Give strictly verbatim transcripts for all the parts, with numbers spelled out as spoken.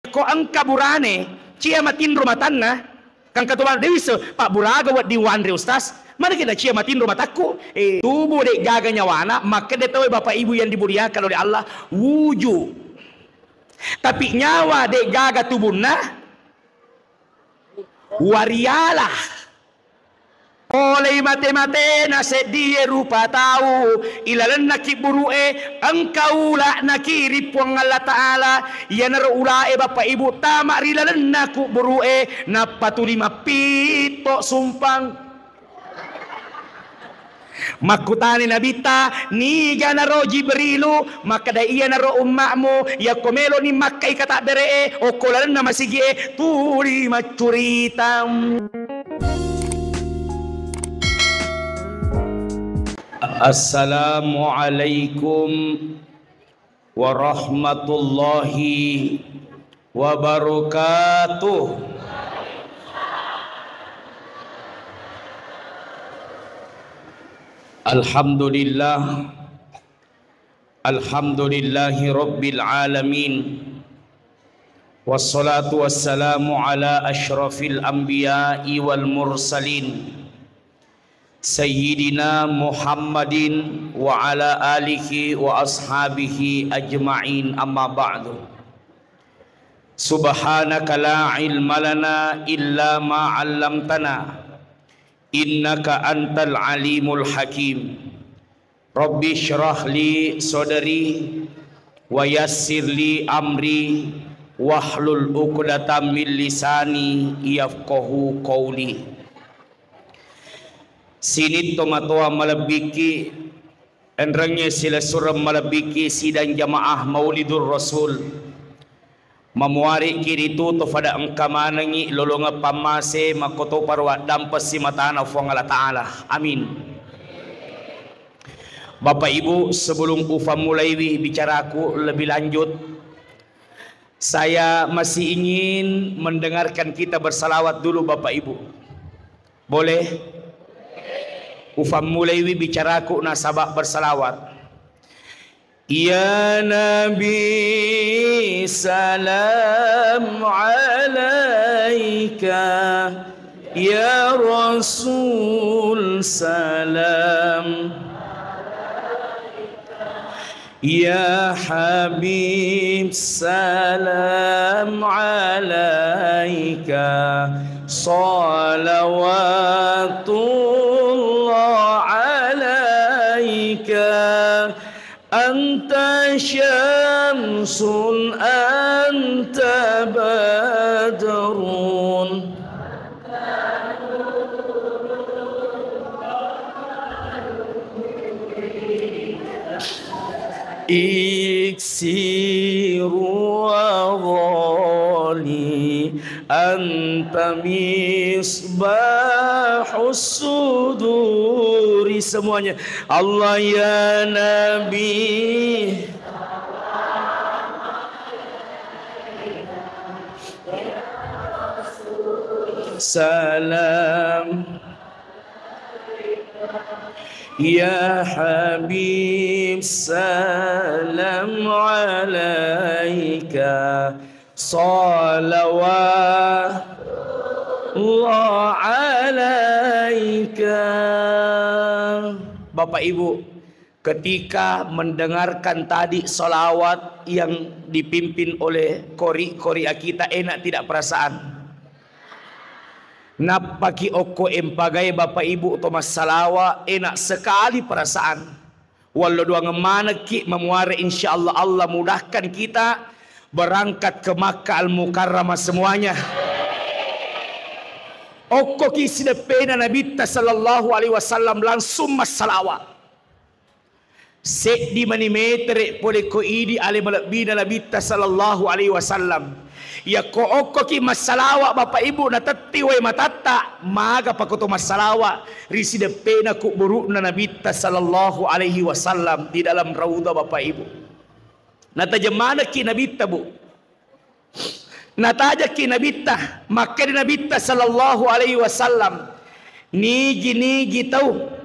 Ko engka burane, cia matinro matanna, kangka to dewi se, pabburaga wedding wanre, Ustaz. Mana kita cia matinro matakku? Eh, tubuh de'gaga nyawana, makkeda tauwe Bapak Ibu yang dimuliakan oleh Allah, wuju. Tapi nyawa de'gaga tubunna, wariala. Polei mate-matena seddie rupa tau ilalenna kibburu'e, engka ula'naki ri Puang Allah Ta'ala. Iyanaro ula'e, Bapak Ibu, tama ri lalenna kubburu'e, nappa tuli mappitto sumpang. Makkutani Nabitta, niganaro Jibrilu? Makkeda, iyanaro umma'mu, yakko meloni makkai katabbere'e okko lalenna masigi'e, tuli maccurita. Assalamualaikum warahmatullahi wabarakatuh. Alhamdulillah. Alhamdulillahi rabbil alamin. Wassalatu wassalamu ala asyrafil anbiya'i wal mursalin. Sayyidina Muhammadin wa ala alihi wa ashabihi ajma'in, amma ba'du. Subhanaka la ilma lana illa ma 'allamtana, innaka antal alimul hakim. Rabbi shrah li sadri wa yassir li amri wahlul uqdatam min lisani yafqahu qawli. Sining tomatoa malebbiki, enrengnge silessureng malebbiki sidang jamaah Maulidur Rasul. Mamuariki ritu to fada engka manengngi lolongeng pammase, makkotoparo addampeng simatana Fuang Allah Ta'ala. Amin. Bapak Ibu, sebelum ufammulaiwi bicaraku lebih lanjut, saya masih ingin mendengarkan kita bersalawat dulu, Bapak Ibu. Boleh? Ufammulaiwi bicaraku nasaba bersalawat. Ya Nabi, salam alaika. Ya Rasul, salam. Ya Habib, salam alaika. Salawatullah alaika. Anta syamsun, anta badrun. Iksiru wa ghali, anta misbahus suduri. Semuanya. Allah ya Nabi. Salam. Ya Habib, salam alaika. Salawatullah alaika. Bapak Ibu, ketika mendengarkan tadi salawat yang dipimpin oleh kori-kori kita, enak tidak perasaan? Nappaki okko empagai Bapak Ibu to massalawa, enak sekali perasaan. Wallo doangeng manekki mamuare, insyaallah Allah mudahkan kita berangkat ke Makkah Al Mukarramah semuanya. Okkoki sideppena Nabitta sallallahu alaihi wasallam langsung massalawa. Seddi mani metere pole ko idi ale malebbina Nabitta sallallahu alaihi wasallam. Yakko okkoki massalawa Bapak Ibu natetti wae matatta, maga pakoto massalawa ri sideppena kubburu'na Nabitta sallallahu alaihi wasallam di dalam raudhah Bapak Ibu. Natajeng manekki Nabitta, Bu. Natajakki Nabitta, makkeda Nabitta sallallahu alaihi wasallam, nigi-nigi tau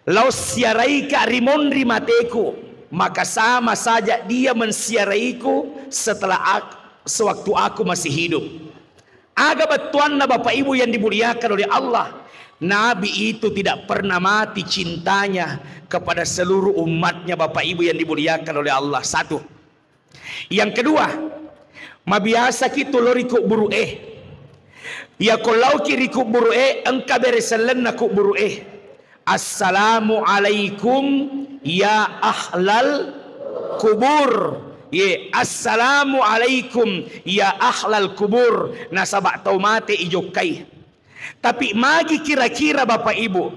lao siaraika ri monri mateku, maka sama saja dia mensiaraiku setelah ak-, sewaktu aku masih hidup. Aga bettuanna, Bapak Ibu yang dimuliakan oleh Allah? Nabi itu tidak pernah mati cintanya kepada seluruh umatnya, Bapak Ibu yang dimuliakan oleh Allah. Satu. Yang kedua, mabiasaki tu lao ri kuburu'e. Iyako laoki ri kuburu'e, engka bere sellenna kuburu'e. "Assalamu alaikum ya ahlal kubur." Ye, "Assalamu alaikum ya ahlal kubur." Nasaba tau mate ijokkai. Tapi magi kira-kira, Bapak Ibu,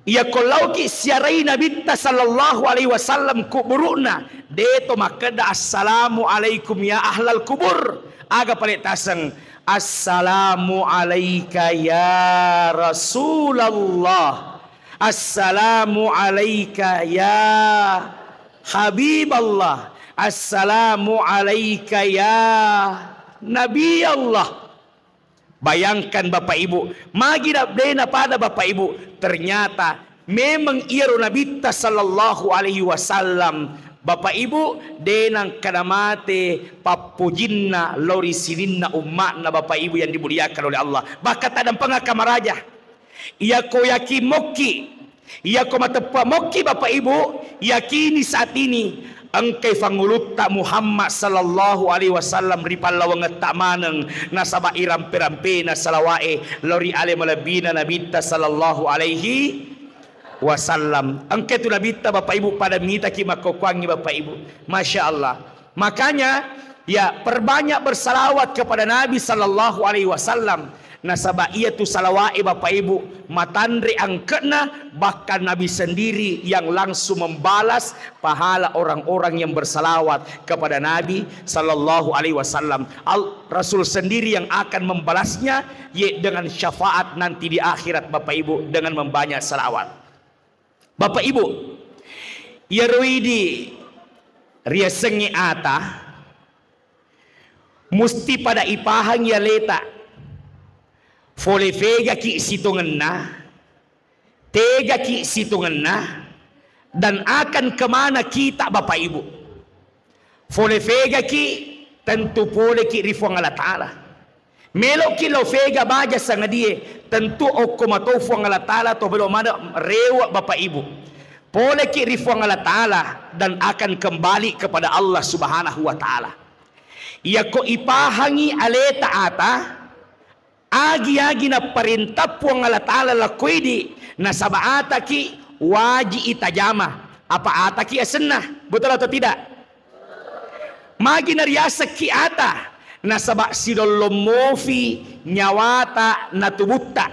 iyako laoki siarai Nabitta sallallahu alaihi wasallam kuburu'na, deto makkeda, "Assalamu alaikum ya ahlal kubur." Aga pale taseng, "Assalamu alaika ya Rasulullah. Assalamu alaika ya Habiballah. Assalamu alaika ya Nabi Allah." Bayangkan, Bapak Ibu, magi na-, de napada, Bapak Ibu, ternyata memang iyaro Nabitta sallallahu alaihi wasallam, Bapak Ibu, de nangkana mate pappojinna lao ri sininna umma'na, Bapak Ibu yang dimuliakan oleh Allah. Bahkan tadampengakka maraja. Iyako yakin mokki, iyako mateppa mokki, Bapak Ibu, yakini saat ini engkai fangulutta Muhammad sallallahu alaihi wasallam ri pallawangetta maneng, nasaba irampe-rampena salawa'e lao ri ale malebbina Nabitta sallallahu alaihi wasallam. Engkai tu Nabitta, Bapak Ibu, pada mitaki makkokkoangngi, Bapak Ibu. Masya Allah. Makanya, ya, perbanyak bersalawat kepada Nabi sallallahu alaihi wasallam. Nasaba iyatu salawa'e, Bapak Ibu, matanre angke'na, bahkan Nabi sendiri yang langsung membalas pahala orang-orang yang bersalawat kepada Nabi sallallahu alaihi wasallam. Al-, Rasul sendiri yang akan membalasnya, ye, dengan syafaat nanti di akhirat, Bapak Ibu, dengan membanyak salawat. Bapak Ibu, iyaro idi riasengnge ata, musti pada ipahangngi aleta, fole fegaki sitongenna, tegaki sitongenna, dan akan kemana kita, Bapak Ibu. Fole fegaki, tentu poleki ri Fuang Allah Ta'ala. Meloki lao fega baja sangadie, tentu okko mato Fuang Allah Ta'ala to melo maneng rewe, Bapak Ibu. Poleki ri Fuang Allah Ta'ala dan akan kembali kepada Allah Subhanahu wa Ta'ala. Iyako ipahangi aleta ata, agi-agi napparenta Puang Allah Ta'ala lakkoidi, nasaba ataki waji itajama, apa ataki asenna. Betul atau tidak? Magi nariasekki ata, nasaba silollong mofi nyawata na tubutta.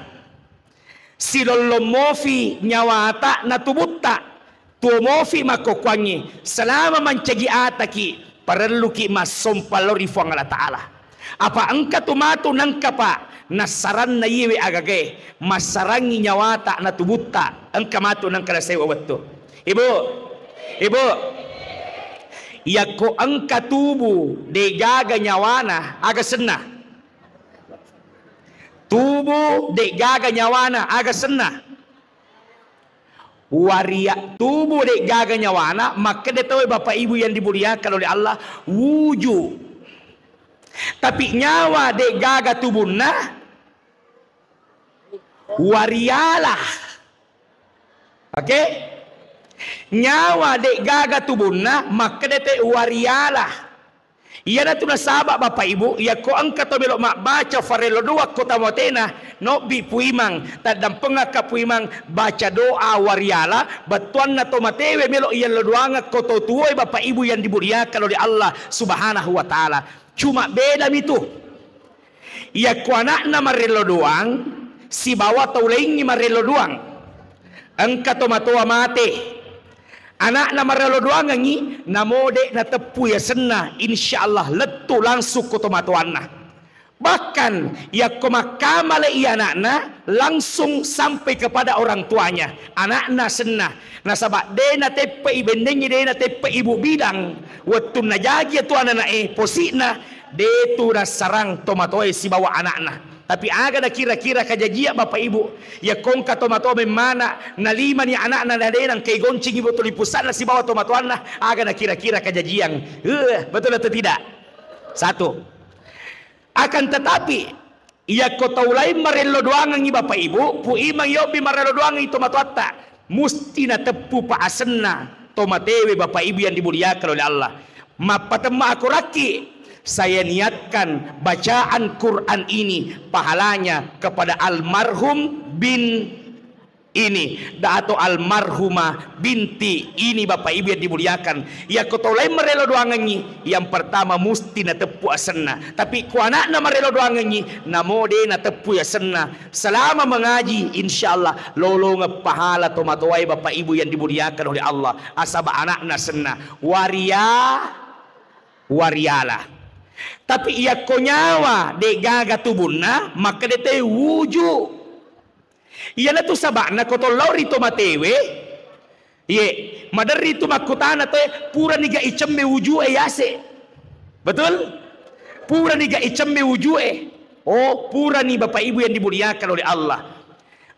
Silollong mofi nyawata na tubutta. Tuo mofi makkokkoangngi, selama mancaji ataki, parelluki massompa lao ri Fuang Allah Ta'ala. Apa engka tu matu nangkapa nassaranna iyewe agagae, massarangngi nyawata na tubutta, engka matu nangka nasewa wettu. Ibu, ibu, yakko engka tubu degaga nyawana, aga senna? Tubu degaga nyawana, aga senna? Waria-, tubu de'gaga nyawana, makkeda tauwe, Bapak Ibu yang dimuliakan oleh Allah, wuju. Tapi nyawa de'gaga tubunna, wariala. Oke? Nyawa de'gaga tubunna, makkeda tauwe wariala. Iyanatu nasaba, Bapak Ibu, yakko engka to melo mabbaca farello doang ko tamotena, nobbi puimang, taddampengakka puimang, baca doa wariala, bettuanna to matewe melo iyello doangeng ko to tuoe, Bapak Ibu yang dimuliakan oleh Allah Subhanahu wa Ta'ala. Cuma beda mitu. Yakko ana'na marello doang, sibawa tau laingngi marello doang. Engka tomatoa mate, ana'na marello doangengngi, namo de' nateppui asenna, insya Allah lettu langsung ko tomatoanna. Bahkan, yakko makkamale'i ana'na, langsung sampai kepada orang tuanya, ana'na asenna. Nasaba de' nateppe'i bennengngi, de' nateppe'i ibu bidang. Wettunna jaji atu anana'e, posi'na, de'tu nassarang tomatoae sibawa ana'na. Tapi aga nakira-kira kajajiang, Bapak Ibu? Yakko engka tomatoa memmana, nalimani anakna, nadena engka igoncingi botoli pusatna sibawa tomatoanna, aga nakira-kira kajajiang? Eh, betul atau tidak? Satu. Akan tetapi, yakko tau laing marello doangengngi, Bapak Ibu, pu imang yobbi marello doangengngi tomatoatta, musti nateppu pa asenna tomatewe, Bapak Ibu yang dimuliakan oleh Allah. Mappatemma akorakki, saya niatkan bacaan Quran ini pahalanya kepada almarhum bin ini, da atau almarhumah binti ini, Bapak Ibu yang dimuliakan. Yakko tau laing marello doangengngi, yang pertama musti nateppu asenna. Tapi ko anakna marello doangengngi, namo de nateppu asenna, selama mengaji, insyaallah lolongeng pahala tomatoae, Bapak Ibu yang dimuliakan oleh Allah. Asaba anakna asenna Waria, Wariala. Tapi yakko nyawa degaga tubunna, makkeda te wuju. Iyanatu saba'na ko to lao ri tomatewe, ye, maderri tu makkutana toe, puraniga icemme wujue yase. Betul? Puraniga icemme wujue. Oh, purani, Bapak Ibu yang dimuliakan oleh Allah.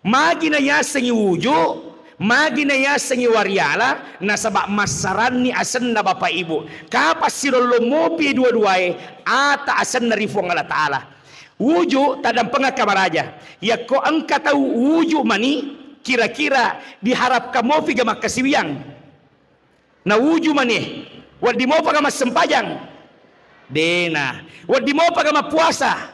Magi nayasengi wuju, magi nayasengi wariala, nasaba massaranni asenna, Bapak Ibu. Kapang silollong mopi dua-duae, ata asenna ri Fuang Allah Ta'ala. Wuju taddampengakka maraja. Yakko engka tau wuju mani, kira-kira diharapkan mopiga makkasiwiang? Na wuju mani, wedding mopaga massempajang? Dena. Wedding mopaga mappuasa?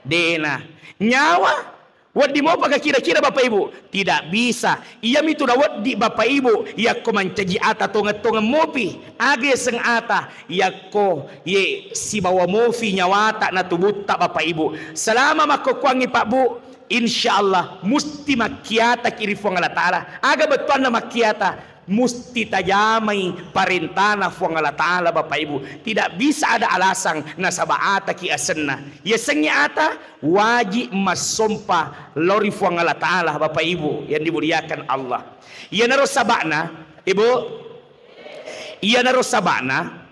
Dena. Nyawa? Wedding mopaga kira-kira, Bapak Ibu? Tidak bisa. Iyamitu naweddi, Bapak Ibu, yakko mancaji ata tongeng-tongeng mopi. Aga yaseng ata? Yakko ye sibawa mofi nyawata na tubutta, Bapak Ibu. Selama makkokkoangngi, Pak Bu, insyaallah musti makkiataki ri Fuang Allah Ta'ala. Aga bettuanna makkiata? Musti tajamai parentana Fuang Allah Ta'ala, Bapak Ibu. Tidak bisa ada alasan nasaba ataki asenna. Yasengnge ata, wajib massompa lao ri Fuang Allah Ta'ala, Bapak Ibu yang dimuliakan Allah. Iyanaro saba'na, Ibu, iyanaro saba'na,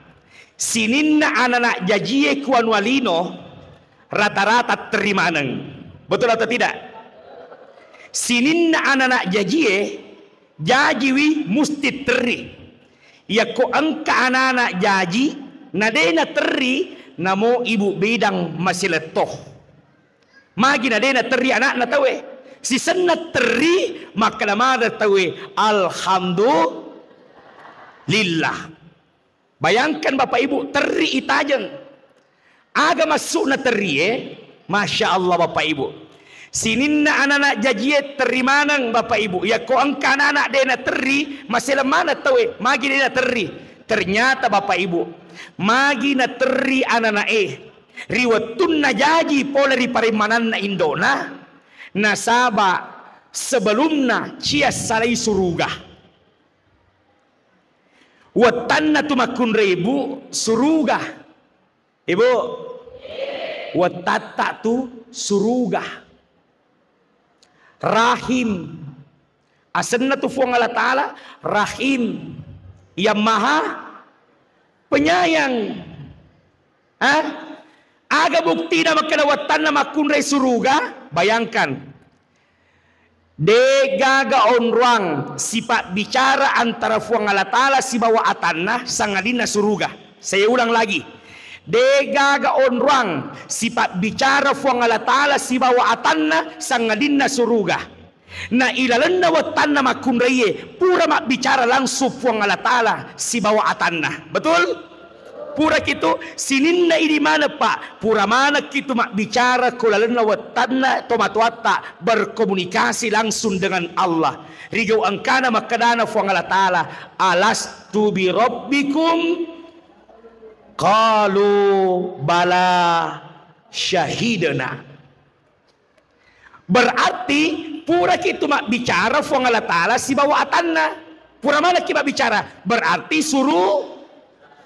sininna anana jajie ku wanua lino rata-rata terri maneng. Betul atau tidak? Sininna anana jajie jajiwi musti terri. Yakko engka anana jaji, nadena terri, namo ibu bedang masiletto. Magi nadena terri anakna tauwe? Sisenna terri, makkeda maneng tauwe, "Alhamdulillah." Bayangkan, Bapak Ibu, terri itajeng. Aga massu'na terrie? Masya Allah, Bapak Ibu. Sininna anana jajie terri maneng, Bapak Ibu. Yakko engka anana dena terri, maseleng maneng tauwe, magi dena terri. Ternyata, Bapak Ibu, magi naterri ananae ri wettunna jaji pole ri parimmananna indona, nasaba sebelumna cia salai suruga. Wettanna tu makkunrai, Bu, suruga. Ibu, wettatta tu suruga. Rahim. Asenna tu Fuang Allah Ta'ala Rahim, yang Maha Penyayang. Ah? Aga buktina makkeda wettanna makkunrai suruga? Bayangkan. Degaga onroang sipabbicara antara Fuang Allah Ta'ala sibawa atanna, sangadinna suruga. Saya ulang lagi. Degaga onroang sipabbicara Fuang Allah Ta'ala sibawa atanna, sangadinna suruga. Na ilalenna wettanna makkunraie, pura mabbicara langsung Fuang Allah Ta'ala sibawa atanna. Betul? Pura kitu, sininna idi maneng, Pak. Pura maneng kitu mabbicara ko lalenna wettanna tomatoatta, berkomunikasi langsung dengan Allah. Rigau engkana makkedana Fuang Allah Ta'ala, "Alastu bi rabbikum?" Qalu bala syahidna. Berarti puraki tu mabbicara Fuang Allah Ta'ala sibawa atanna. Pura manekki mabbicara, berarti suru-,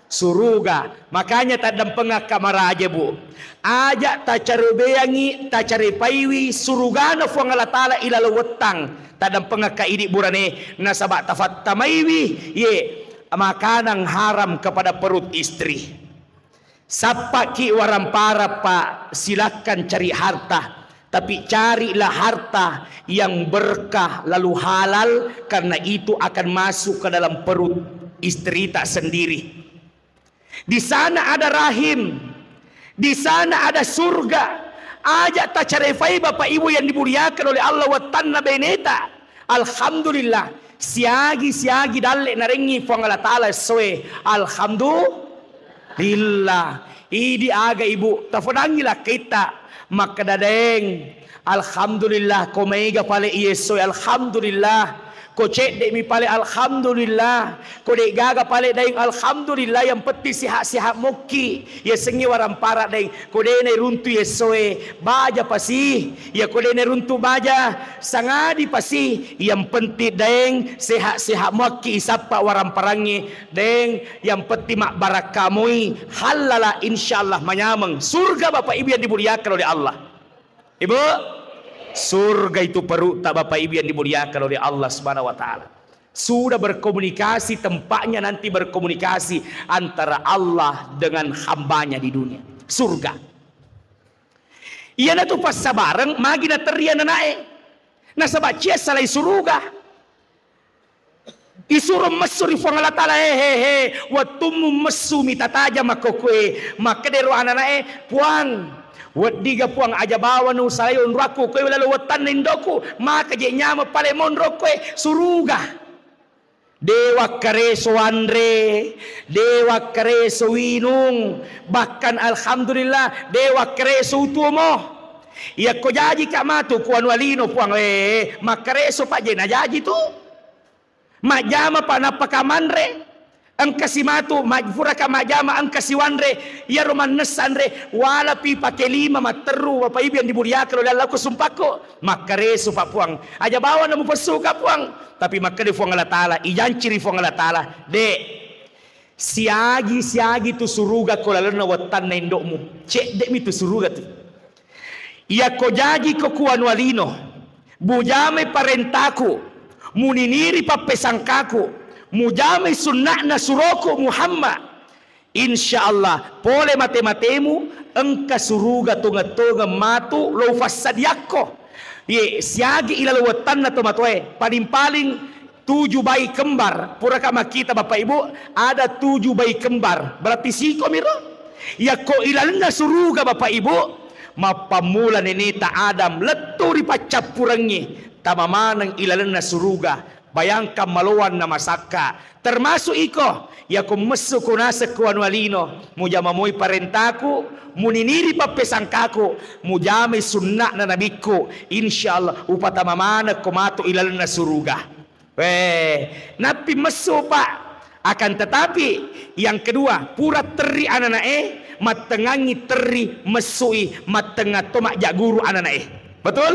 suruga. Makanya taddampengakka maraja, Bu. Aja tacarebeangi, tacarepaiwi surugana Fuang Allah Ta'ala ilaleng wettang. Taddampengakka idi burane, nasaba tafattamaiwi ye makanang haram kepada perut istri. Sappaki warampara, Pak, silakan cari harta. Tapi carilah harta yang berkah lalu halal, karena itu akan masuk ke dalam perut istrita sendiri. Di sana ada rahim, di sana ada surga. Aja tacarefai, Bapak Ibu yang dimuliakan oleh Allah, wettanna beneta. Alhamdulillah, siagi-siagi dalle narengngi Puang Allah Taala essoe. Alhamdulillah. Idi aga, Ibu, tafodangi lakkaitta makkeda, Deng, alhamdulillah, ko maega pale iye essoe, alhamdulillah. Ko cedde'mi pale, alhamdulillah. Ko de'gaga pale, Daeng, alhamdulillah, yang penting sehat-sehat mokki. Yasengnge warampara, Daeng. Ko de nairuntu essoe, baja pasi. Iya ko de nairuntu baja, sangadi pasi. Yang penting, Daeng, sehat-sehat mokki isappa waramparangnge, Deng. Yang penting mabbarakka moi, hallala, insyaallah manyameng. Surga, Bapak Ibu yang dimuliakan oleh Allah. Ibu, surga itu perutta, Bapak Ibu yang dimuliakan oleh Allah Subhanahu wa Ta'ala. Sudah berkomunikasi, tempatnya nanti berkomunikasi antara Allah dengan hambanya di dunia. Surga. Iyanatu passabareng magi naterri anana'e. Nasaba cia salai suruga. Isuro messu ri Puang Allah Taala, "He, he, he, wettummu messu mita tajang makkokkoe." Makkedaro anana'e, "Puang, weddiga Puang, aja bawang usalai onroakku koe lalo wettanna indoku, maka je nyameng pale monro koe suruga." De wakkareso wanre, de wakkareso winung, bahkan alhamdulillah, de wakkareso utuomo. Iyakko jajika matu kuanu alino, Puang, eh, makkareso pa je najaji tu. Majjama pa nappaka manre, engkasi matu, maj-, puraka majjama engkasi wanre, iyaro mannessa anre, walapi pake lima matteru, Bapak Ibu yang dimuliakan oleh Allah, ko sumpakko, makkareso pa Puang. Aja bawang namupessuka Puang, tapi makkeda Puang Allah Taala, ijanci ri Puang Allah Taala, de, siagi-siagi tu suruga ko lalenna wettanna indo'mu, cedde'mi tu suruga tu. Iyakko jajiko kuanu alino, mujamai parentaku, muniniri pappesangkaku, mujamai sunna'na suroku Muhammad, insya Allah, pole mate-matemu, engka suruga tongeng-tongeng matu lo ufassadiakko. Ye, siagi ilalo wettanna tomatoe, paling-paling tujuh bayi kembar. Puraka makkita, Bapak Ibu, ada tujuh bayi kembar. Berarti sikomiro? Yakko ilalenna suruga, Bapak Ibu, mappammula neneta Adam lettu ri paccappurengnge, tama maneng ilalenna suruga. Bayangkan maloang na masakka. Termasuk iko, yakko messu ko naseng ko anu alino, mujama moi parentaku, muniniri pappesangkaku, mujamai sunna'na nabikku, insya Allah upatama maneng ko matu ilalenna suruga. Weh, nappi messu, Pak. Akan tetapi, yang kedua, pura terri anana'e, mattengngangi terri messui, mattengngang to majjagguru anana'e. Betul?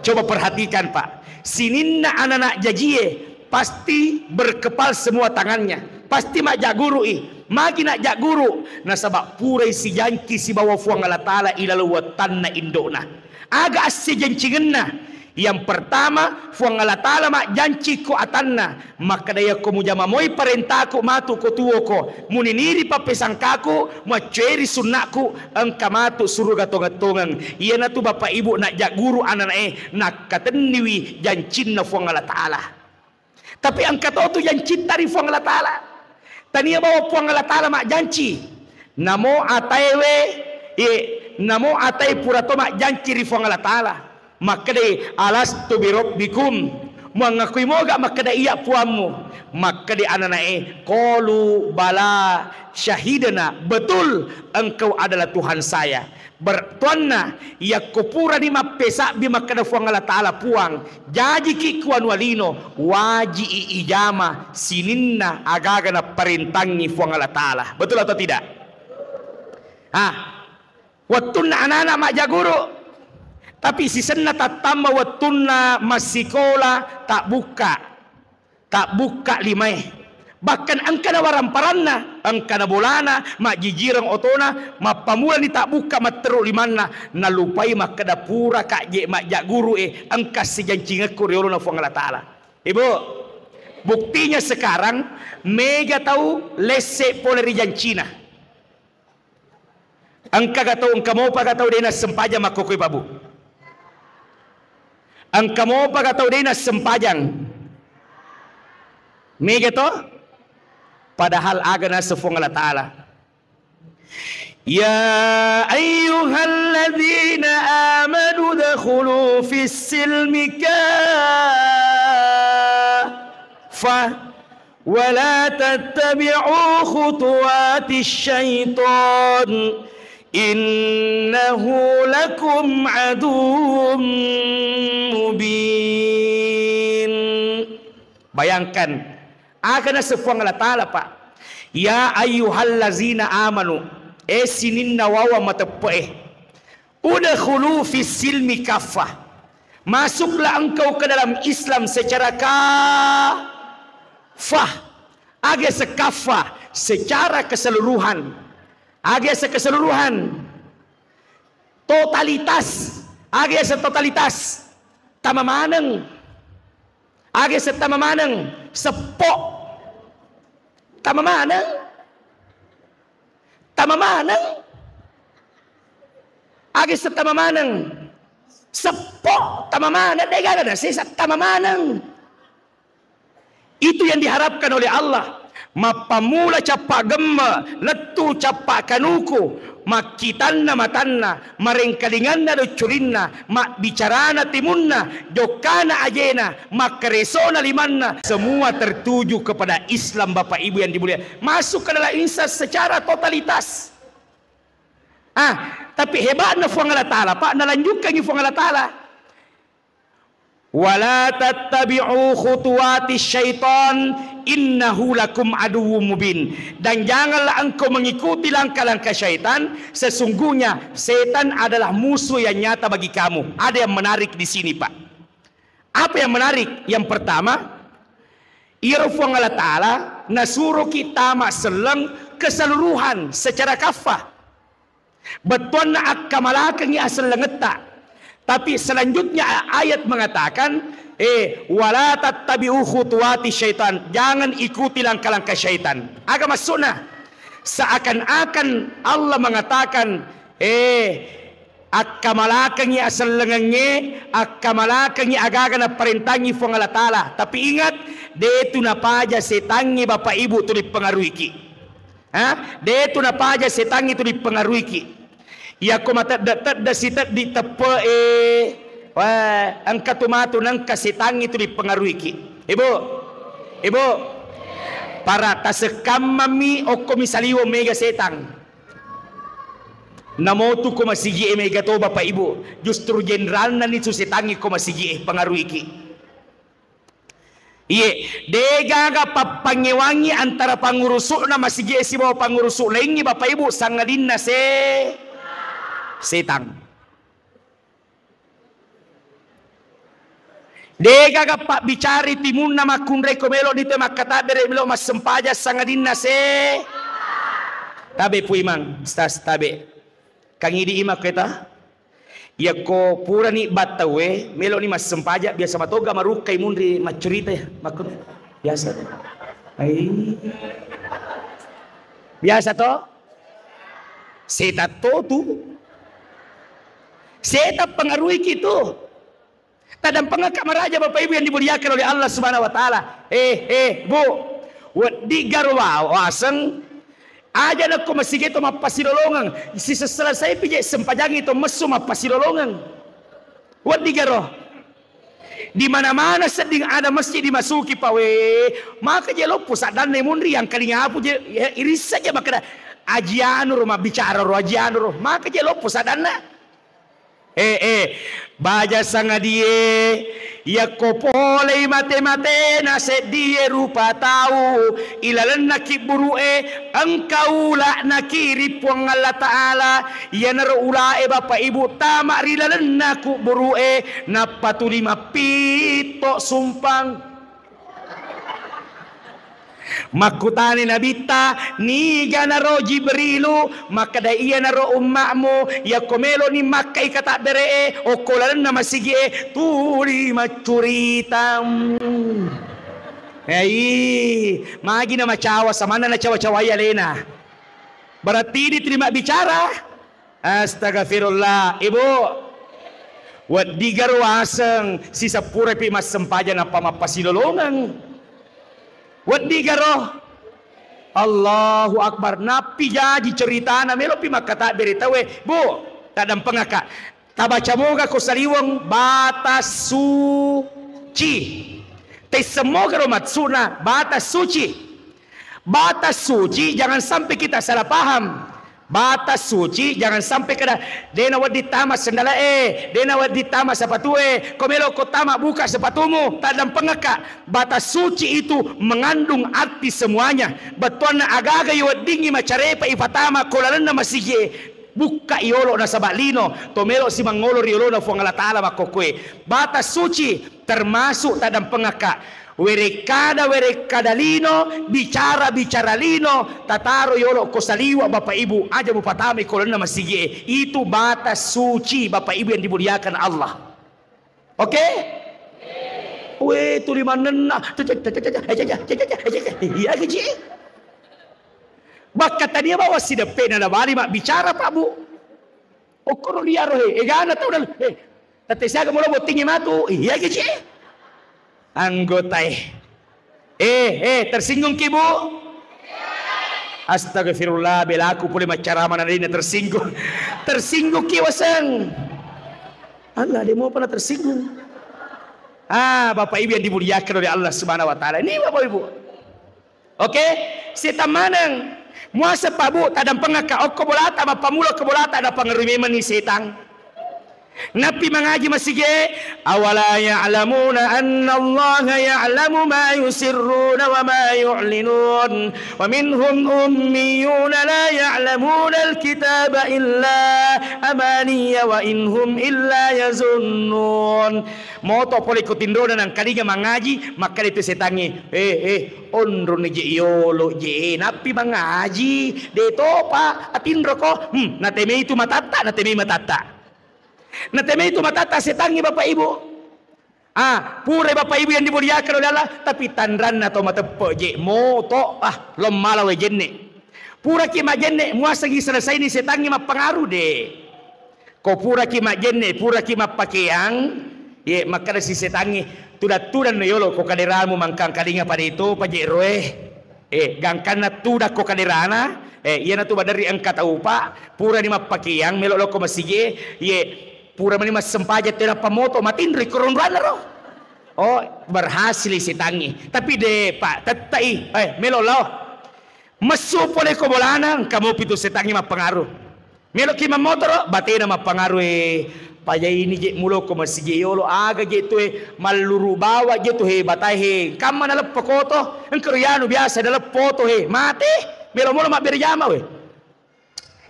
Coba perhatikan, Pak. Sininna anana jajie pasti berkepal semua tangannya. Pasti majjaggurui. Magi najjagguru? Nasaba purai sijanci sibawa Fuang Allah Ta'ala ilalo wettanna indo'na. Aga assijancingenna? Yang pertama, Fuang Allah Ta'ala majjanci ko atanna, makkeda, yakko mujama moi parentaku matu ko tuoko, muniniri pappesangkaku, muaccueri sunnaku, engka matu suruga tongeng-tongeng. Iyanatu Bapak Ibu najjagguru anana'e, nakkatenniwi jancinna Fuang Allah Ta'ala. Tapi engka to tu jancitta ri Fuang Allah Ta'ala. Tania bawa Fuang Allah Ta'ala majjanci. Namo ataewe, eh, namo atae pura to majjanci ri Fuang Allah Ta'ala. Makkedai, "Alastu birabbikum?" Muangakui moga makkeda iya Puammu? Makkeda anana'e, "Qalu bala syahidna." Betul, engkau adalah Tuhan saya. Bertuanna, yakko purani mappesabbi makkeda Fuang Allah Ta'ala, Puang, jajiki kuanu alino, waji'i ijama sininna agaga napparentangngi Fuang Allah Ta'ala. Betul atau tidak? Ah, wettunna anana majjaguru, tapi sisenna tattamma wettunna massikola tabbukka. Tabbukka limae. Bahkan engkana waramparanna, engkana bolana, majjijireng otona, mappamulani tabbukka matteru limanna, nalupai makkeda puraka je majjagguru e, engka sijancingekku ri olona Fuang Allah Ta'ala. Ibu, buktinya sekarang mega tau lesse pole ri jancina. Engkaga tau, engka mopaga tau de nassempajang makkokkoe, Pak, Bu? Engka mopa ga tau de' nassempajang? Mega to? Padahal aga naseng Fuang Allah Ta'ala, "Ya ayyuhalladzina amanu dkhulu fis silmi kaffah wa la tattabi'u khutuwatis syaitan innahu lakum aduwwum mubin." Bayangkan, aga naseng Fuang Allah Ta'ala, Pak. "Ya ayyuhallazina amanu," eh, sininna wawa mateppe'e. "Udkhulu fis silmi kaffah." Masuklah engkau ke dalam Islam secara kaffah. Aga yaseng kaffah? Secara keseluruhan. Aga yaseng keseluruhan? Totalitas. Aga yaseng totalitas? Tama maneng. Aga yaseng tama maneng? Seppo. Tama maneng. Tama maneng. Aga yaseng tama maneng? Seppo, tama maneng, de' gaga nasesa, tama maneng. Itu yang diharapkan oleh Allah. Mappammula cappa gemme, lettu cappa kanuku, makkitanna matanna, marengkalinganna doccurinna, mabbicarana timunna, jokkana ajena, makkaresona limanna, semua tertuju kepada Islam, Bapak Ibu yang dimuliakan. Masuk ke dalam Islam secara totalitas. Ah, tapi hebatnya Fuang Allah Ta'ala, Pak, nalanjutkangi Fuang Allah Ta'ala. "Wala tattabi'u khutuwati syaitan innahu lakum aduwwum mubin." Dan janganlah engkau mengikuti langkah-langkah syaitan, sesungguhnya setan adalah musuh yang nyata bagi kamu. Ada yang menarik di sini, Pak. Apa yang menarik? Yang pertama, iyaro Fuang Allah Ta'ala nasuroki tama selleng keseluruhan, secara kaffah. Bettuanna akkamalakengngi asellengetta. Tapi selanjutnya ayat mengatakan, eh, "Wala tattabi'u khutuwati syaitan." Jangan ikuti langkah-langkah syaitan. Aga maksudna? Seakan-akan Allah mengatakan, eh, akkamalakengngi asellengengnge, akkamalakengngi agaga naparentangngi Fuang Allah Ta'ala. Tapi ingat, de'tu napaja setangnge Bapak Ibu tu dipengaruhiki. Ha? De'tu napaja setangnge tu dipengaruhiki. Iyako matedde-tedde siteddi teppe'e, wah, engka tu matu nengka setangnge tu dipengaruhiki. Ibu, Ibu, para tasekkammammi okko misaliweng mega setang. Namotu ko masigi'e mega to Bapak Ibu, justru jenderalna ni tu setangnge ko masigi'e pengaruhiki. Iye, de'gaga pappangngewangngi antara pangurusu'na masigi'e sibawa pangurusu' laingngi, Bapak Ibu, sangadinna se-, setang. De'gaga pabbicarai timunna makkunrai ko melo'ni te makkatabbere' melo' massempajang sangadinna se-, tabe' Pu Imang, Ustaz, tabe'. Kangidi' i makketa, yakko purani battauwe, melo'ni massempajang, biasa matoga marukkai munri maccurita, ya, makku-, biasa. Ai. Biasa to? Setan to tu. Setan pengaruhi kitu. Tadampengekka maraja, Bapak Ibu yang dimuliakan oleh Allah Subhanahu wa Ta'ala. Eh, eh, Bu, wedding garo wa-, waseng, aja nakko masigi to mappasilolongeng, sisessela saipi je sempajangi to messu mappasilolongeng. Wedding garo. Di mana-mana sedding ada masjid dimasuki, Pak, we, maka je loppo saddanna munri yang kalingapu je, ya, irissa je makkeda, aji anu ro mabbicara ro, aji anu ro, maka je loppo saddanna. Eh, eh, baja sangadie, yakko polei mate-matena seddie rupa tau ilalenna kibburu'e, engka ula'na ki ri Puang Allah Ta'ala, iyanaro ula'e Bapak Ibu tama ri lalenna kubburu'e, nappa tuli mappitto sumpang. Makkutani Nabitta, "Niganaro Jibrilu?" Makkeda, "Iyanaro umma'mu, yakko meloni makkai katabbere'e okko lalenna masigi'e, tuli maccurita." Hei, magi namacawa, samanna nacawa-cawai alena. Berarti ini terima bicara. Astagfirullah. Ibu, Weddigaro aseng siseppurepi massempajang nappa mappasilolongeng. Weddigaro. Allahu Akbar. Nappi jaji ceritana, melopi makkatabbere tauwe. Bu, taddampengaka. Tabaca moga ko saliweng bata suci. Taisseng mogaro maksudna bata suci. Bata suci, jangan sampai kita salah paham. Bata suci, jangan sampai kada, de nawedding tama sendala e, de nawedding tama sepatu e, ko melo ko tama buka sepatumu, taddampengaka. Bata suci itu mengandung arti semuanya. Bettuanna agaga iweddingi macarepa ifatama ko lalenna masigi e, bukka yolo nasaba lino, to melo si mangolo ri yolona Fuang Allah Ta'ala makkokkoe. Bata suci termasuk taddampengaka. Werekkada-werekkada lino, bicara-bicara lino, tataro yolo ko saliwa Bapak Ibu, aja mupatamai ko lalenna masigie. Itu bata suci Bapak Ibu yang dimuliakan Allah. Oke? We, tuli mannenna. Iya, gaji. Bakka tania bawa sideppe na nabali mabbicara, Pak, Bu. Okkoro liaro he, egana tau dal-, he. Tette siaga mula bottingi matu, iya gaji. Anggotae. Eh, eh, tersinggung ki, Bu? Astagfirullah, belaku pole maccarama na dena tersinggung. Tersinggung ki waseng. Allah, dia mau pernah tersinggung. Ah, Bapak Ibu yang dimuliakan oleh Allah Subhanahu wa Ta'ala. Ini Bapak Ibu. Oke? Setang maneng. Muaseng, Pak, Bu, taddampengakka okko bolata, mappammula okko bolata, napangerui memenni setang. Nappi mangaji masige, "Awala ya'lamuna annallaha ya'lamu ma yusirruna wa ma yu'linun. Wa minhum ummiyuna la ya'lamuna alkitaba illa amaniya wa in hum illa yazunnun." Moto pole ko tinrona nangkalinga mangaji, makkeda tu setangnge, "Eh, eh, onroni je yolo je, nappi mangaji, de topa atinroko." Hmm, natemei tu matatta, natemei matatta. Natemei tu matatta setangnge, Bapak Ibu. Ah, pura Bapak Ibu yang dimuliakan oleh Allah, tapi tanranna to mateppe je, moto, ah, lommala we jenne. Puraki majenne, muasengi selesaini setangnge mappengaruh de. Ko puraki majenne, puraki mappakeang, ye, makkeda si setangnge, "Tudang-tudang no yolo ko kaderamu mangkangkalinga pada itu paje roe." Eh, gangkanna tudang ko kaderana, eh, iyanatu baderri engka taupa, purani mappakeang, melo lokko masigi, ye, pura mani massempajang tena pamoto, matinro iko ronroanna ro. Oh, berhasil setangnge. Tapi de, Pak, tettai, eh, melo lao. Messu pole ko bolana, engka mopi tu setangnge mappengaruh. Meloki mammotoro, batena mappangarue. Pajaini je muloko masigi yolo, aga je tue malluru bawa je tu he batae he. Kamma naleppo koto, engka rianu biasa naleppo to he. Mate, melo-melo mabbere jama we.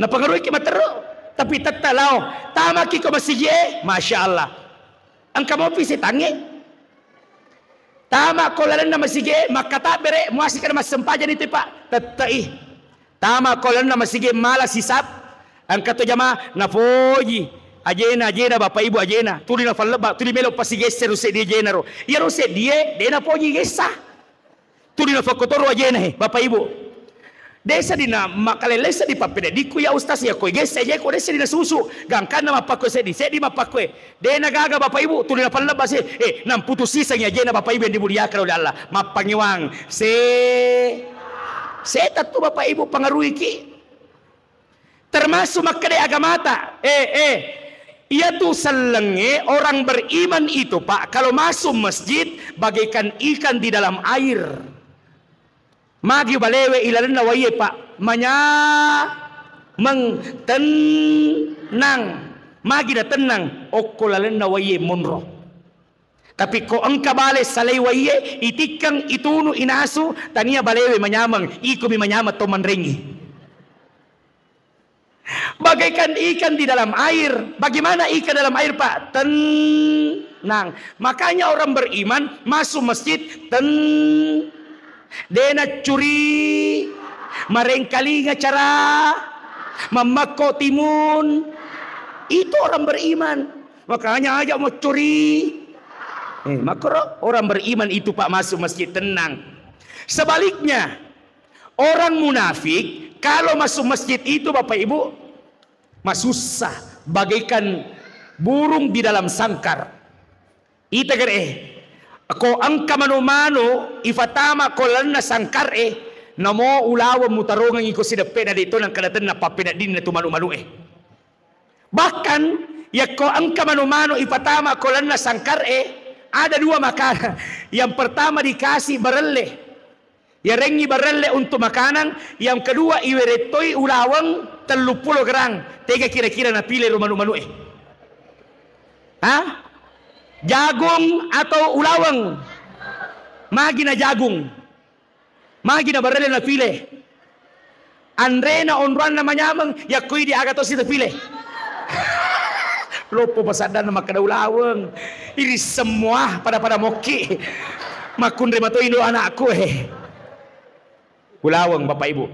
Napangaruiki materro, tapi tetta lao. Tamaki ko masigi e, Masya Allah. Engka mopi setangnge. Tama ko lalenna masigi e, makkatabbere, muasika massempajang itu, Pak. Tettai. Tama ko lalenna masigi mala sisap, engka to jama napoji ajena, ajena, Bapak Ibu, ajena. Tuli nafallebba, tuli melo pasigesse ro seddi ajena ro. Iyaro seddie de napoji gessa. Tuli nafakkotoro ajena he, Bapak Ibu. Desa dina makalele seddi pappededikku ya Ustaz ya koi gesse je ko desa dina susu. Gangkanna mappakko seddi, seddi mappakko e. De nagaga Bapak Ibu, tuli napallebba se, eh, namputus sisengi ajena Bapak Ibu yang dimuliakan oleh Allah. Mappangewang. Se-, setan tu Bapak Ibu pangaruiki. Termasuk makkeda agamata. Eh, eh. Iyatu sellengnge orang beriman itu, Pak, kalau masuk masjid bagaikan ikan di dalam air. Magi balewe ilalenna waie, Pak, manyameng, tennang. Magi na tennang, okko lalenna waie monro. Tapi ko engka bale salai waie, itikkeng, itunu, inasu, tania balewe manyameng, ikomi manyameng to manrengi. Bagaikan ikan di dalam air. Bagaimana ikan dalam air, Pak? Tenang. Makanya orang beriman masuk masjid ten-, dena curi, marengkalinga cara, mammakko timun. Itu orang beriman. Makanya aja mau curi. Eh, makro orang beriman itu, Pak, masuk masjid tenang. Sebaliknya, orang munafik kalau masuk masjid itu, Bapak Ibu, masussa bagaikan Burung di dalam sangkar. Ita gare, ko engka manu-manu ifatama ko lalenna sangkar e, namo ulaweng mutarongengi ko sideppe'na, de' to nengka natenna pappeneddinna tu manu-manu e. Bahkan, yakko engka manu-manu ipatama ko lalenna sangkar e, ada dua makanan. Yang pertama dikasih barelle. Yarengngi barelle untuk makanan, yang kedua iwerettoi ulaweng telluppulo gerang. Tega kira-kira napile ro manu-manu e? Ha? Jagung atau ulaweng? Magi na jagung. Magi na barelle napile. Anrena onroanna manyameng, yakko idi aga tosi tapile. Loppo pasaddanna makkeda ulaweng. Iri semua pada-pada mokki. Makkunre mato indo anakku, eh. Ulaweng, Bapak Ibu.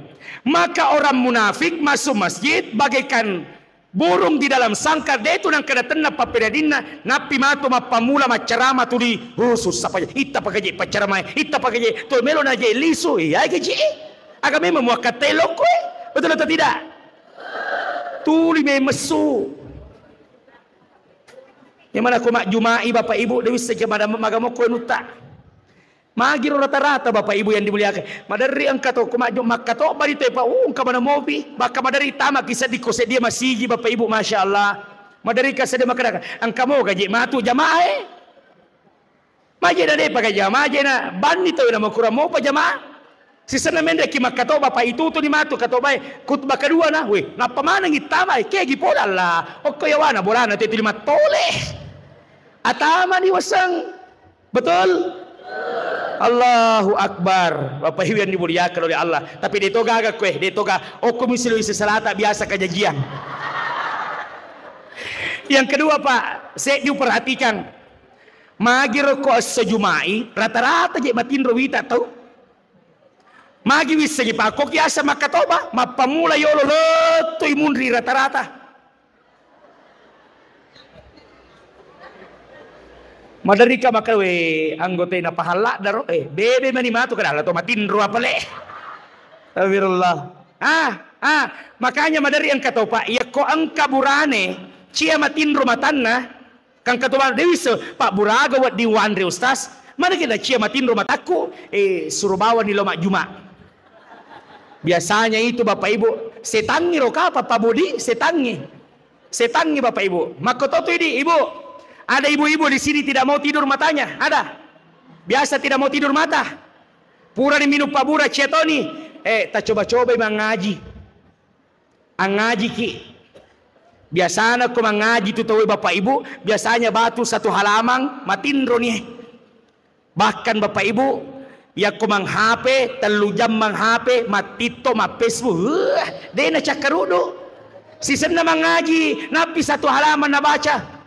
Maka orang munafik masuk masjid bagaikan burung di dalam sangkar, de' tu nengka natenna pappeneddinna, nappi matu mappammula maccarama tuli, oh, sussa pa, itta pakaje paccaramae, itta pakaje, to melo naje lisu, iya gaji e. Aga memang muakkatte lokko e. Betul atau tidak? Tuli memessu. Yang mana ko majjumai Bapak Ibu, de' wisseng ke mada-, magamokko nutta. Magiro rata-rata, Bapak Ibu yang dimuliakan. Maderri engka to, ko majjo-, makkatobba di tepa, uh, engka mana mopi. Bakka maderri tama ki seddi ko seddie masigi, Bapak Ibu, Masya Allah. Maderri ka seddi makkada, engka mo gaji matu jamaah e. Maje na depa gaji, maje na banni to na makurang mopa jamaah. Sisenna menre ki makkatobba, Pak, itu tu ni matu katobba e, khutbah kedua na, weh, nappa maneng ittama e, kegi pola Allah. Okko yawana bolana te tu lima tole. Atama ni waseng. Betul? Allahu Akbar. Bapak Ibu yang dimuliakan oleh Allah. Tapi de' to gaga kue, de' to ga-, okko misi lo isi salata biasa kajajian. Yang kedua, Pak, saya diperhatikan. Magiro ko esso Jumai, rata-rata je matinro wita tau. Magi wissengi, Pak, ko kiasa makkatobba, mappammula yolo lettu i munri rata-rata. Maderika maka, we, anggota na pahalla daro, eh, bebe mani matu kada to matinro apa le. Astagfirullah. Ah, ah, makanya maderi engka to, Pak, yakko engka burane, cia matinro matanna, kangka to dewi se, Pak, buraga wedding wanre, Ustaz. Mana kita cia matinro matakku, eh, suruh bawa ni lo majjuma. Biasanya itu, Bapak Ibu, setangi ro kapa, Pak Budi, setangi. Setangi, Bapak Ibu. Makko to tu idi, Ibu. Ada ibu-ibu di sini tidak mau tidur matanya? Ada? Biasa tidak mau tidur mata? Purani minum pabura, cia toni. Eh, tacoba-cobai mangaji. Angajiki. Biasana ko mangaji tu tauwe, Bapak Ibu, biasanya batu satu halaman, matinro ni. Bahkan, Bapak Ibu, yakko mang H P, tellu jam mang H P, mattitto, ma-Facebook, huh, de' nacakkarudu. Sisenna mangaji, nappi satu halaman nabaca.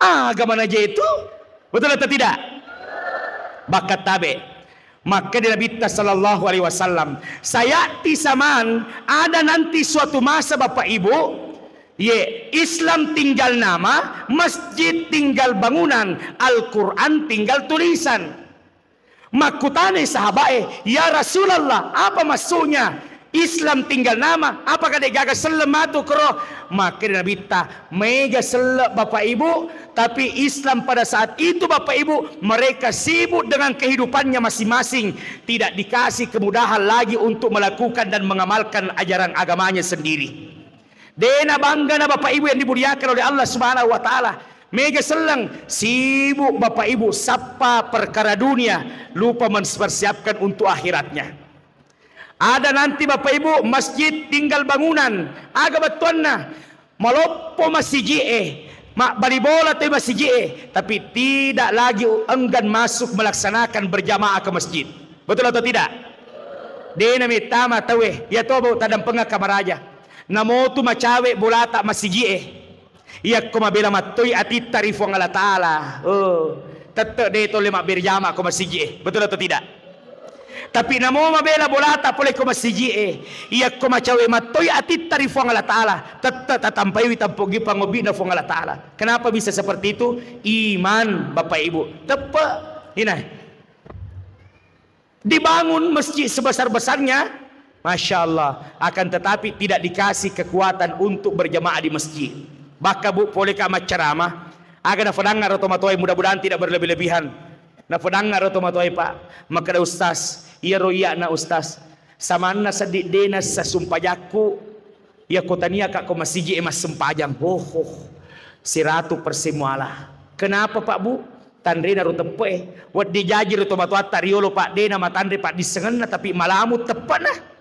Aga mana je itu? Betul atau tidak? Bakka tabe. Makkeda Nabitta sallallahu alaihi wasallam, "Sayati saman, ada nanti suatu masa, Bapak Ibu, ye, Islam tinggal nama, masjid tinggal bangunan, Al-Quran tinggal tulisan." Makkutanai sahabae, "Ya Rasulullah, apa maksudnya? Islam tinggal nama, apakah de' gaga selleng matu koro?" Makkeda Nabitta, "Mega selleng, Bapak Ibu, tapi Islam pada saat itu, Bapak Ibu, mereka sibuk dengan kehidupannya masing-masing, tidak dikasih kemudahan lagi untuk melakukan dan mengamalkan ajaran agamanya sendiri." Dena banggana Bapak Ibu yang dimuliakan oleh Allah Subhanahu wa Ta'ala. Mega selleng, sibuk Bapak Ibu sappa perkara dunia, lupa mempersiapkan untuk akhiratnya. Ada nanti, Bapak Ibu, masjid tinggal bangunan. Aga bettuanna? Maloppo masiji'e, mabbali bola toi masiji'e, tapi tidak lagi enggan masuk melaksanakan berjamaah ke masjid. Betul atau tidak? Dena mettama tauwe, iya to, Bu, tadampenga kamaraja. Namotu macawe bolata masiji'e. Iyakko mabela mattoi atitta ri Fuang Allah Ta'ala, oh, tette de tolle mabberjama ko masiji'e. Betul atau tidak? Tapi namo mabela bolata pole ko masiji'e, iyakko macawe mattoi atitta ri Fuang Allah Ta'ala, tette tatampaiwi tampoggi pangobbi'na Fuang Allah Ta'ala. Kenapa bisa seperti itu? Iman, Bapak Ibu. Teppe. Ina. Dibangun masjid sebesar-besarnya, Masya Allah, akan tetapi tidak dikasih kekuatan untuk berjamaah di masjid. Pakka, Bu, pole ka maccarama, aga nafadangnga ro tomatoae, mudah-mudahan tidak berlebih-lebihan. Nafadangnga ro tomatoae, Pak, makkeda, "Ustaz, iyaro iya'na, Ustaz, samanna seddi de' nassa sumpajakku, iyako taniaka ko masiji e massempajang." Hoho, seratu persen muala. Kenapa, Pak, Bu? Tanrena ro teppe e. Wedding jaji ro tomatoatta riolo, Pak, de' namatanre paddissengenna, tapi malamu teppe'na.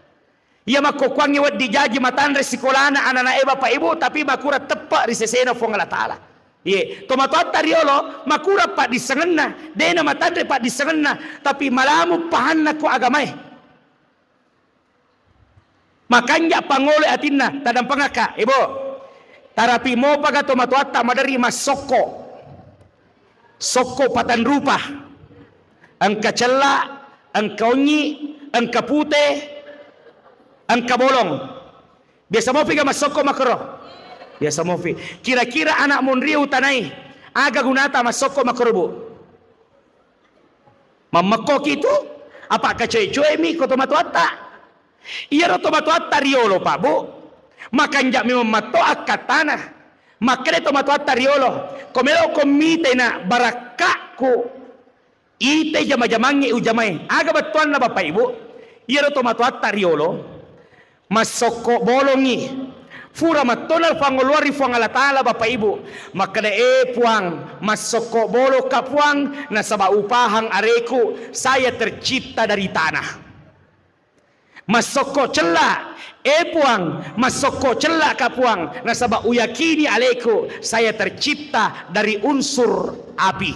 Iya makkokkuangnge wedding jaji matanre sikolana ananae, Bapak Ibu, tapi makurang teppe' ri sesena Fuang Allah Ta'ala. Ye, tomatoatta riolo makurang paddissengenna, de' namatanre paddissengenna, tapi malamu pahanna ko agamae. Makanja pangolo atinna, tadampengakka, Ibu. Tarapi mopaga tomatoatta maderri massokko. Sokko patanrupa. Engka cella, engka onnyi, engka pute, engka bolong. Biasa mopi ga massokko makkoro? Biasa mopi. Kira-kira anak monri utanai, aga gunata massokko makkoro, Bu? Mammekkoki tu? Apa kacoe-coemi ko tomatoatta? Iyaro tomatoatta riolo, Pak, Bu, makanja memang matto akkattana. Makkeda tomatoatta riolo, "Ko melo ko mitena barakkakku, ite jama-jamangnge ujamae." Aga bettuanna, Bapak Ibu? Iyaro tomatoatta riolo massokko bolongi. Fura mattona pangoloa ri Fuang Allah Ta'ala, Bapak Ibu. Makkeda, "Eh, Puang, massokko bolokka, Puang, nasaba upahang areku, saya tercipta dari tanah." Massokko cella, "Eh, Puang, massokko cellaka, Puang, nasaba uyakini aleku, saya tercipta dari unsur api."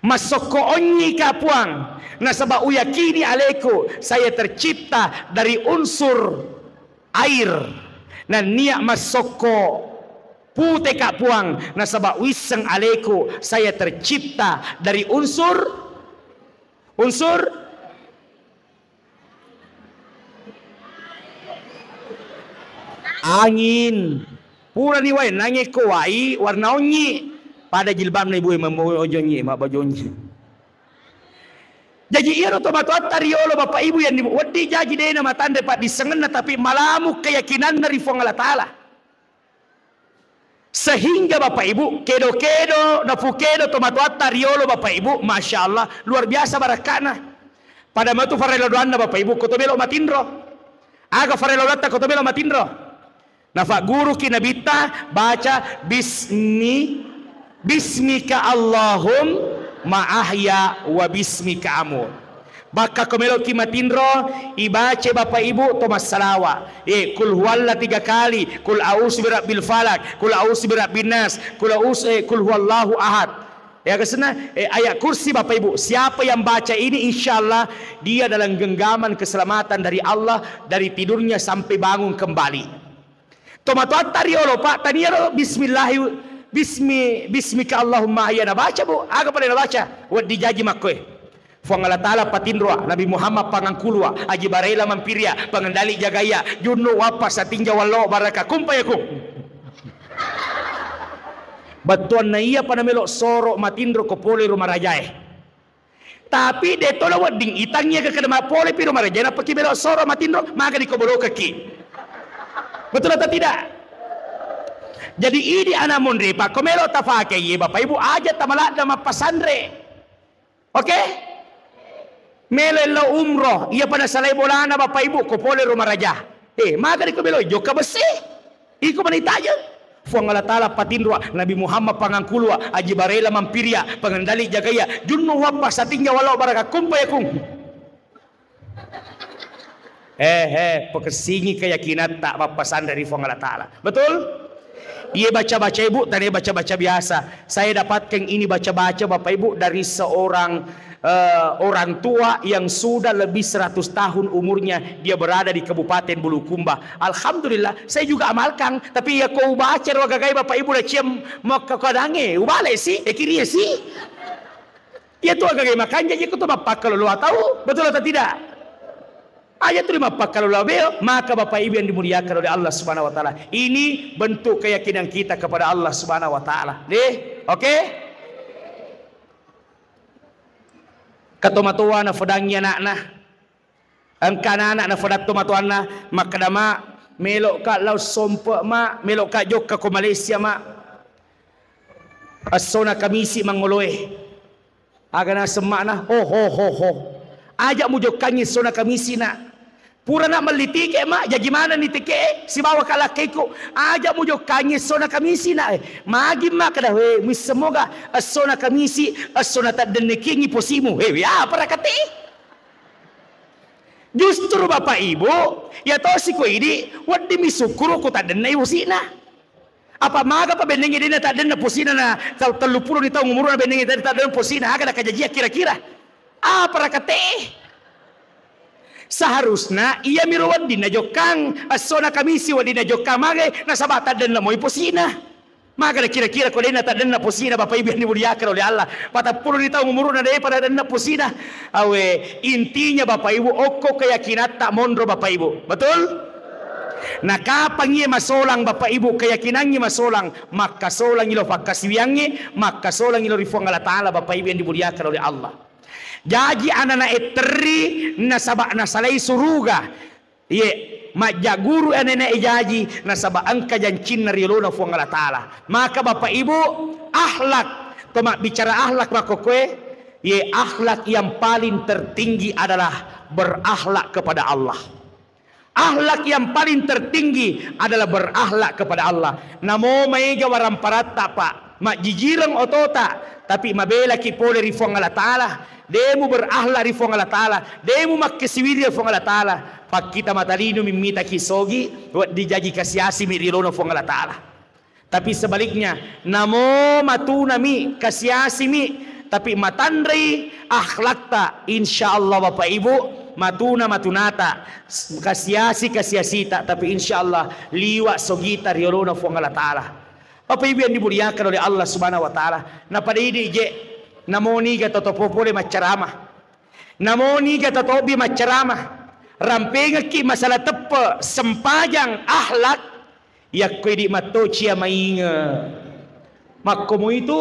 Massokko onnyika, Puang, nasaba uyakini aleku, saya tercipta dari unsur air. Nennia massokko puteka, Puang, nasaba uisseng aleku, saya tercipta dari unsur, unsur angin. Purani wae, nangekko wai warna onyi. Pada jilbabna ibue, membawa onyi, mabbaju onyi. Jaji, iyaro tomatoatta riolo, Bapak Ibu yang di-, wedding jaji de' namatanre paddissengenna, tapi malamu keyakinanna ri Fuang Allah Ta'ala. Sehingga, Bapak Ibu, kedo-kedo, napukedo tomatoatta riolo, Bapak Ibu, Masya Allah, luar biasa barakka'na. Pada matu farello doanna, Bapak Ibu, ko to melo matinro. Aga farello doatta ko to melo matinro? Nafagguruki Nabitta baca, "Bismi, bismika Allahumma ahya wa bismika amut." Bakka ko meloki matinro, ibaca, Bapak Ibu, to massalawa. Eh, kul huwalla tiga kali, kul a'udzu birabbil falak, kul a'udzu birabbin nas, kul a'udzu, eh, kul huwallahu ahad. Ya, kesena, eh, ayat kursi, Bapak Ibu. Siapa yang baca ini, insya Allah dia dalam genggaman keselamatan dari Allah, dari tidurnya sampai bangun kembali. Tomatoatta riolo, Pak, taniaro bismillahi, bismi, bismika Allahumma ahya nabaca, Bu. Aga pada nabaca? Wedding jaji makkoe. Fuang Allah Ta'ala patinroa, Nabi Muhammad pangangkulua, Aji Barela mampiria, pengendali jagaya, junnu wappa satinja wallo baraka, kun fayakun. Bettuanna iyapa namelo soro matinro ko pole ro marajae. Tapi de' to nawedding itangngi aga kada mappole pi ro marajae, napaki melo soro matinro, magani ko bolokekki. Betul atau tidak? Jadi, idi anak monri, Pak, ko melo tafake, iye, Bapak Ibu, aja tamaladda mappasanre. Oke? Melo ello umroh, iyapa nasalai bolana, Bapak Ibu, ko pole ro maraja. Eh, magani ko melo jokka besse. Iko mani tajeng. Fuang Allah Ta'ala patinroa, Nabi Muhammad pangangkulua, Aji Barela mampiria, pengendali jagaya, junnu wappa satinja wallo baraka, kun fayakun. Eh, eh, pakessingi keyakinatta mappasanre ri Fuang Allah Ta'ala. Betul? Iye baca-baca, Ibu, tania baca-baca biasa. Saya dapatkan ini baca-baca, Bapak Ibu, dari seorang, eh, orang tua yang sudah lebih seratus tahun umurnya, dia berada di Kabupaten Bulukumba. Alhamdulillah, saya juga amalkan, tapi iya ko ubaca ro agagai, Bapak Ibu, naciam makkakuadangnge, ubale si, eh, kirie si. Iya tu agagai makanja, iya ko tu mappakkaloloa tau, betul atau tidak? Aja tu mappakkaloloa beo, maka Bapak Ibu yang dimuliakan oleh Allah Subhanahu wa Ta'ala. Ini bentuk keyakinan kita kepada Allah Subhanahu wa Ta'ala. Deh, oke? Katomatoa nafadangngi anakna. Engka anak-anak nafadang tomatoanna, makkeda, "Ma, Melo'ka lao sompe, Ma, melo'ka jokka ko Malaysia, Ma. Essona Kamisi mangoloe. Aga naseng ma'na? Ho, ho, ho, ho. Aja mujokkangi essona Kamisi, Nak. Purana melli tike, Ma, jaji manenni tike e, sibawa kalakkeku. Aja mujokkangi essona Kamisi, Nak. Magi makkeda, we, muissemmoga essona Kamisi, essona taddennekingi posimu. He, we, apa rakate? Justru Bapak Ibu, ya tosi ko idi, wedding mi sukkuru ko taddennai posi'na. Apa maga pa bennengnge dena taddenna posina na tau telluppulo ni taung umuruna bennengnge dena taddenna posina, aga na kajajia kira-kira? Apa rakate? Seharusna iya miro wedding najokkang, essona Kamisi wedding najokkang magai, nasaba taddenna moi posina. Maga na kira-kira ko dena taddenna posina, Bapak Ibu yang dimuliakan oleh Allah. Patappulo ni taung umuruna de pada denna posina. Awe, intinya Bapak Ibu, okko keyakinatta monro Bapak Ibu. Betul? Nakapang iye masolang, Bapak Ibu, keyakinangnge masolang, makkasolangi lo fakkasiwiangnge, makkasolangi lo ri Fuang Allah Ta'ala, Bapak Ibu yang dimuliakan oleh Allah. Jaji anana etterri nasaba nasalai suruga. Iye, majjagguru anana ejaji nasaba engka jancinna ri yolona Fuang Allah Ta'ala. Maka Bapak Ibu, akhlak, to mabbicara akhlak makkokkoe, iye, akhlak yang paling tertinggi adalah berakhlak kepada Allah. Akhlak yang paling tertinggi adalah berakhlak kepada Allah. Namo maega waramparatta, Pak, majjijireng otota, tapi mabelaki pole ri Fuang Allah Ta'ala. Demu berakhlak ri Fuang Allah Ta'ala, demu makkasiwiri ri Fuang Allah Ta'ala. Pakkita matalinu mimmitaki sogi, wedding jaji kasiasimi ri yolona Fuang Allah Ta'ala. Tapi sebaliknya, namo matunami, kasiasimi, tapi matanrei akhlakta, insya Allah Bapak Ibu, matuna matunata, kasiasi kasiasita, tapi insya Allah liwa sogita ri yolona Fuang Allah Ta'ala. Bapak Ibu yang dimuliakan oleh Allah Subhanahu wa Ta'ala, napada idi je, namo niga toto popole maccarama. Namo niga tatobi maccarama, rampengekki masalah teppe, sempajang, akhlak, yakko idi mattocia mainge. Makkomo itu.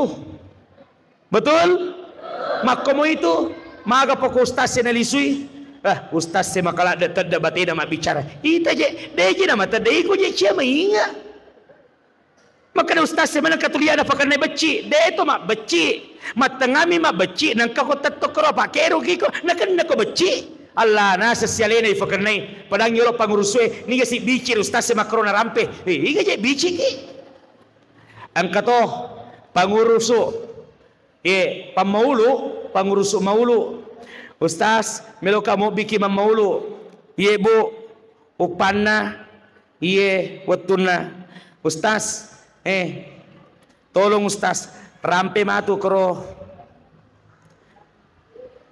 Betul? Makkomo itu. Maga poko ustaz e nalisui? Eh, ustaz e makaladde tedde batena mabbicara. Ita je, deji nama tedde iko je cia mainge. Makkeda ustaz e, maneng katuliana fakennai becci, de to mabbecci. Mattengami mabbecci, nengka ko tettokko ro pakkeruki ko, nakenna ko becci. Allah naseng sialena ifakennai, padangi yolo pangurusu e, niga si bicci ustaz e makkoro narampe. Eh, iga je bicciki. Engka to pangurusu. Ye, pammaulu, pangurusu maulu. Ustaz, meloka mobbiki mammaulu. Ye, Bu, uppanna, iye, wettunna. Ustaz, eh, tolong Ustaz, rampe matu kero.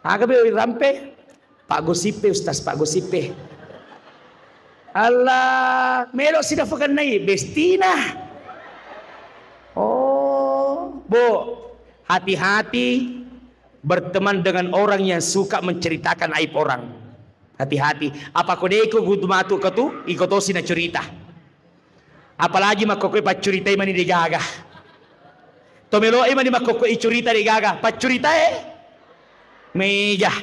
Aga be rampe? Pak Gosippe, Ustaz, Pak Gosippe. Allah, melo sida fakennai bestina. Oh, Bu, hati-hati berteman dengan orang yang suka menceritakan aib orang. Hati-hati. Apa ko deko gutu matu ketu, iko tosi na cerita. Apalagi makkokkoe paccuritai mani degaga. To meloe mani makkokkoe icurita degaga. Paccuritae meja.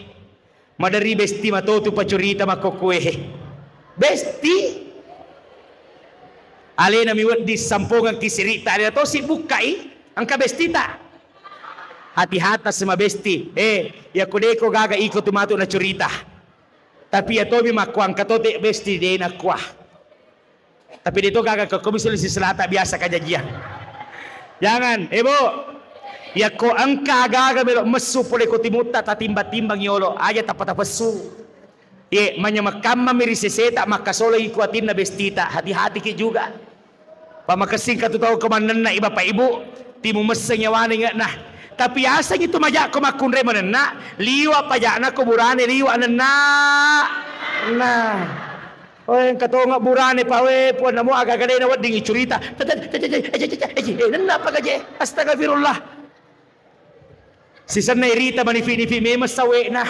Maderri besti matotu paccurita makkokkoe. Besti. Alena mi wedding sampongeng ki sirita, alena tosi bukkai engka bestita. Hati-hati sama besti. Eh, ya kodeko gaga iko tu matu na curita. Tapi ya tomi makkuang katote besti de nakkua. Tapi de to gaga ke Komisi Sulawesi Selatan biasa kajajian. Jangan, eh, Bu. Yakko engka aga-aga melo messu pole ko timutta, tatimbang-timbang yolo, aja tappa tapessu. Ye, manyamekkamma mi ri seseta, makkasoloi ku atinna bestita, hati-hati ki juga. Pamakessing katu tau ko mannenna i Bapak Ibu, timu messeng yawana inge'na. Tapi aseng itu maja ko makkunrai manenna, liwa pajakna ko burane liwa nenna. Nah. Oh, engka tonga burane pawe, puanna mo aga-aga dena wedding icurita. Tete, tete, tete, eh, eh, eh, eh, eh, nenna apa gaje? Astagfirullah. Sisenna irita manifi-nifi memeng sawe'na,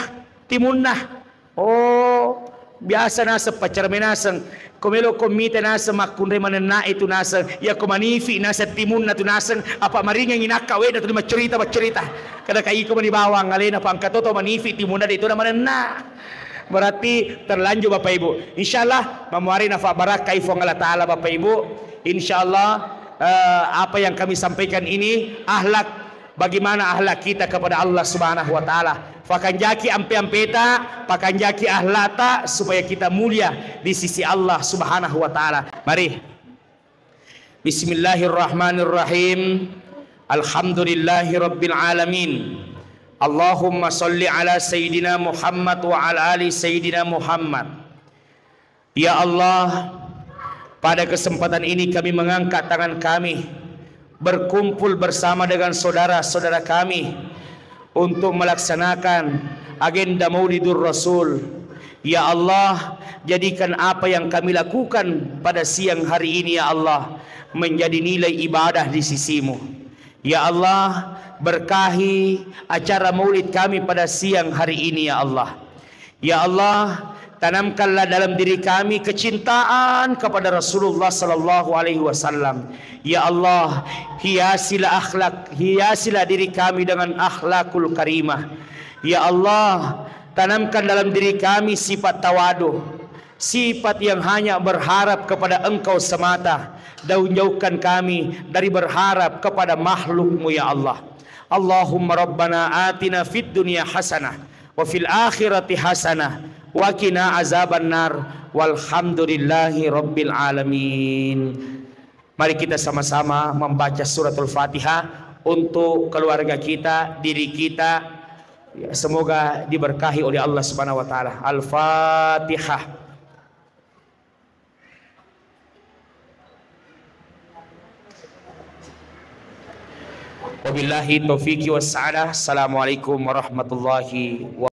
timunna. Oh, biasa naseng paccarame naseng. Ko melo ko mita naseng makkunrai manenna itu naseng. Iya ko manifi naseng timunna tu naseng. Apa maringengi nakka we'na tu maccurita, maccurita. Kada ka iko mani bawang alena pangka toto manifi timunna de to na manenna. Berarti terlanjur, Bapak Ibu. Insyaallah, mamuari nafa barakkai Fuang Allah Ta'ala, Bapak Ibu. Insyaallah, eh, apa yang kami sampaikan ini, akhlak, bagaimana akhlak kita kepada Allah Subhanahu wa Ta'ala. Pakanjaki ampe-ampeta, pakanjaki akhlakta, supaya kita mulia di sisi Allah Subhanahu wa Ta'ala. Mari. Bismillahirrahmanirrahim. Alhamdulillahi rabbil alamin. Allahumma salli ala Sayyidina Muhammad wa ala ali Sayyidina Muhammad. Ya Allah, pada kesempatan ini kami mengangkat tangan kami, berkumpul bersama dengan saudara-saudara kami untuk melaksanakan agenda Maulidur Rasul. Ya Allah, jadikan apa yang kami lakukan pada siang hari ini, ya Allah, menjadi nilai ibadah di sisimu. Ya Allah, berkahi acara maulid kami pada siang hari ini, ya Allah. Ya Allah, tanamkanlah dalam diri kami kecintaan kepada Rasulullah sallallahu alaihi wasallam. Ya Allah, hiasilah akhlak, hiasilah diri kami dengan akhlakul karimah. Ya Allah, tanamkan dalam diri kami sifat tawadu, sifat yang hanya berharap kepada Engkau semata, dan jauhkan kami dari berharap kepada makhlukmu, ya Allah. Allahumma rabbana atina fid dunya hasanah wa fil akhirati hasanah wa qina azabannar, walhamdulillahi rabbil alamin. Mari kita sama-sama membaca suratul Fatihah untuk keluarga kita, diri kita. Ya, semoga diberkahi oleh Allah Subhanahu wa Ta'ala. Al-Fatihah. Wabillahi taufiqi wassa'adah. Assalamualaikum warahmatullahi wabarakatuh.